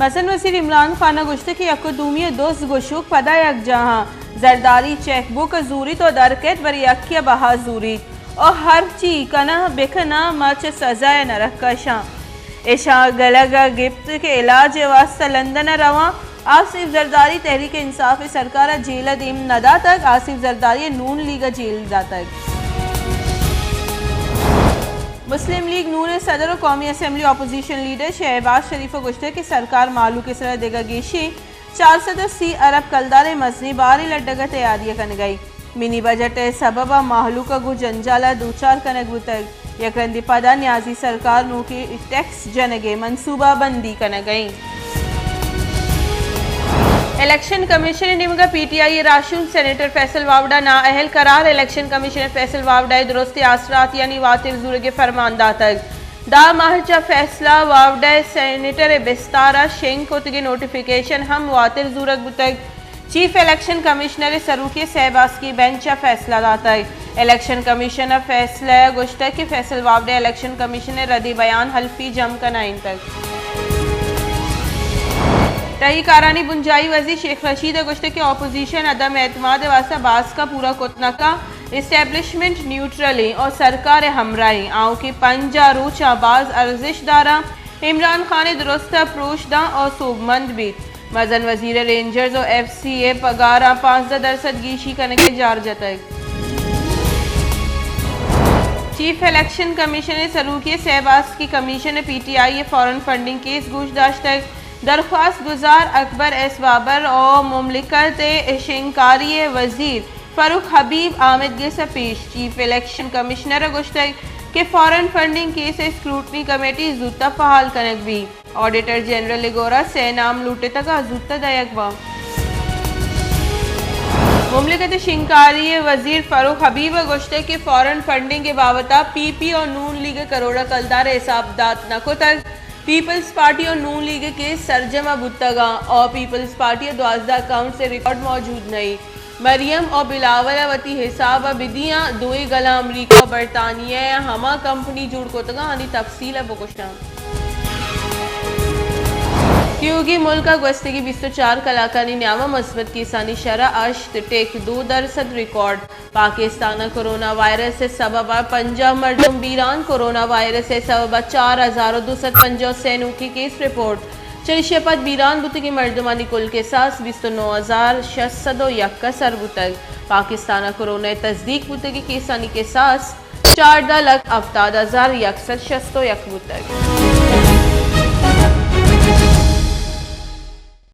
مزن وزیر عمران خان ءَ گوشتگ کہ یک ءُ دومی ءِ دزد گوشوک پدا یکجاہ اَنت۔ زرداری چیک بک ءَ زوریت ءُ در کئیت، بلے یکے ءِ بہا زوریت ءُ ہرچی کناں بکناں، ما چہ سزا ءِ نرک کش ایں۔ ایشاں گلگ ءَ گپت کہ علاج ءِ واستہ لندن ءَ رواں۔ آصف زرداری تحریک انصاف ءِ سرکار ءَ جیل ءَ دیم نہ داتگ، آصف زرداری ءَ نون لیگ ءَ جیل داتگ۔ مسلم لیگ نون ءِ صدر ءُ قومی اسمبلی اپوزیشن لیڈر شہباز شریف ءَ گوشتگ کہ سرکار مہلوک ءِ سرا دگہ گیشیں چار سد ءُ سی ارب کلدار ءِ مزنیں بارے لڈگ ءِ تیاری ءَ کنگ ءَ اِنت۔ منی بجٹ ءِ سبب ءَ مہلوک ءَ گوں جنجال ءَ دوچار کنگ بوتگ۔ یک رندے پدا نیازی سرکار نوکیں ٹیکس جنگ ءِ منصوبہ بندی کنگ ءَ اِنت۔ الیکشن کمیشن ءِ نیمگ ءَ پی ٹی آئی ءِ راہشون سینیٹر فیصل واوڈا نااہل قرار۔ الیکشن کمیشن ءَ فیصل واوڈا ءِ درستیں آسراتیانی واتر زورگ ءِ فرمان داتگ۔ دہ ماہ چہ فیصلہ واوڈا ءِ سینیٹر ءِ بستار ءَ شنگ کتگیں نوٹیفکیشن ہم واتر زورگ بوتگ۔ چیف الیکشن کمشنر ءِ سروکی ءَ سئے باسکی بینچ ءَ فیصلہ داتگ۔ الیکشن کمیشن ءَ فیصلہ ءَ گوشتگ کہ فیصل واوڈا ءِ الیکشن کمیشن ءِ ردیں بیان حلفی جم کنائینتگ۔ تہی کارانی بنجاہی وزیر شیخ رشید ءَ گوشتگ کہ اپوزیشن عدم اعتماد ءِ واستہ باسک ءَ پورا کت نہ کنت، اسٹیبلشمنٹ نیوٹرل ایں اور سرکار ءِ ہمراہ ایں، آؤکیں پنجاہ روچ ءَ باز ارزشت داراں، عمران خان ءَ درست ءَ پروش داں اور سوبمند بیت۔ مزن وزیر ءَ رینجرز ءُ ایف سی ءِ پگاراں پانزدہ درسد گیشی کنگ ءِ جار جتگ۔ چیف الیکشن کمیشن ءِ سروکی ءَ سئے باسکی کمیشن ءِ پی ٹی آئی ءِ فارن فنڈنگ کیس گوش داشتگ۔ درخواست گزار اکبر ایس بابر ءُ مملکت ءِ شنگکاری ءِ وزیر فاروق حبیب آمدگس ءَ پیش۔ چیف الیکشن کمشنر ءَ گوشتگ کہ فارن فنڈنگ کیس ءِ اسکروٹنی کمیٹی زوت ءَ فعال کنگ بیت۔ آڈیٹر جنرل ءِ گورا سئے نام لوٹتگ ءُ زوت ءَ دئیگ باں۔ مملکت ءِ شنگکاری ءِ وزیر فاروق حبیب ءَ گوشتگ کہ فارن فنڈنگ ءِ بابت ءَ پی پی ءُ نون لیگ ءَ کروڑ ءَ کلدار ءِ حساب دات نہ کتگ۔ پیپلز پارٹی ءُ نون لیگ ءِ کیس سرجم ءَ بوتگ اَنت ءُ پیپلز پارٹی ءَ دوازدہ اکاؤنٹس ءِ ریکارڈ موجود نہ اِنت۔ مریم ءُ بلاول ءَ وتی حساب ءَ بدیاں، دوئیں گلاں امریکہ ءُ برطانیہ ءَ ہما کمپنی جوڑ کتگ اَنت، آنی تفصیل ءَ بگوشاں۔ تیوگیں ملک ءَ گوستگیں بیست ءُ چار کلاکانی نیام ءَ مثبت کیسانی شرح ہشت ٹک دو درسد ریکارڈ۔ پاکستان ءَ کرونا وائرس ءِ سبب ءَ پنجاہ مردم بیران، کرونا وائرس ءِ سبب ءَ چار ہزار ءُ دو سد پنجاہ ءُ سئے نوکیں کیس رپورٹ۔ چریشی ءَ پد بیران بوتگیں مردمانی کل کساس بیست ءُ نو ہزار شش سد ءُ یک ءَ سر بوتگ۔ پاکستان ءَ کرونا ءِ تصدیق بوتگیں کیسانی کساس چاردہ لکھ ہفتاد ہزار یک سد شست ءُ یک بوتگ۔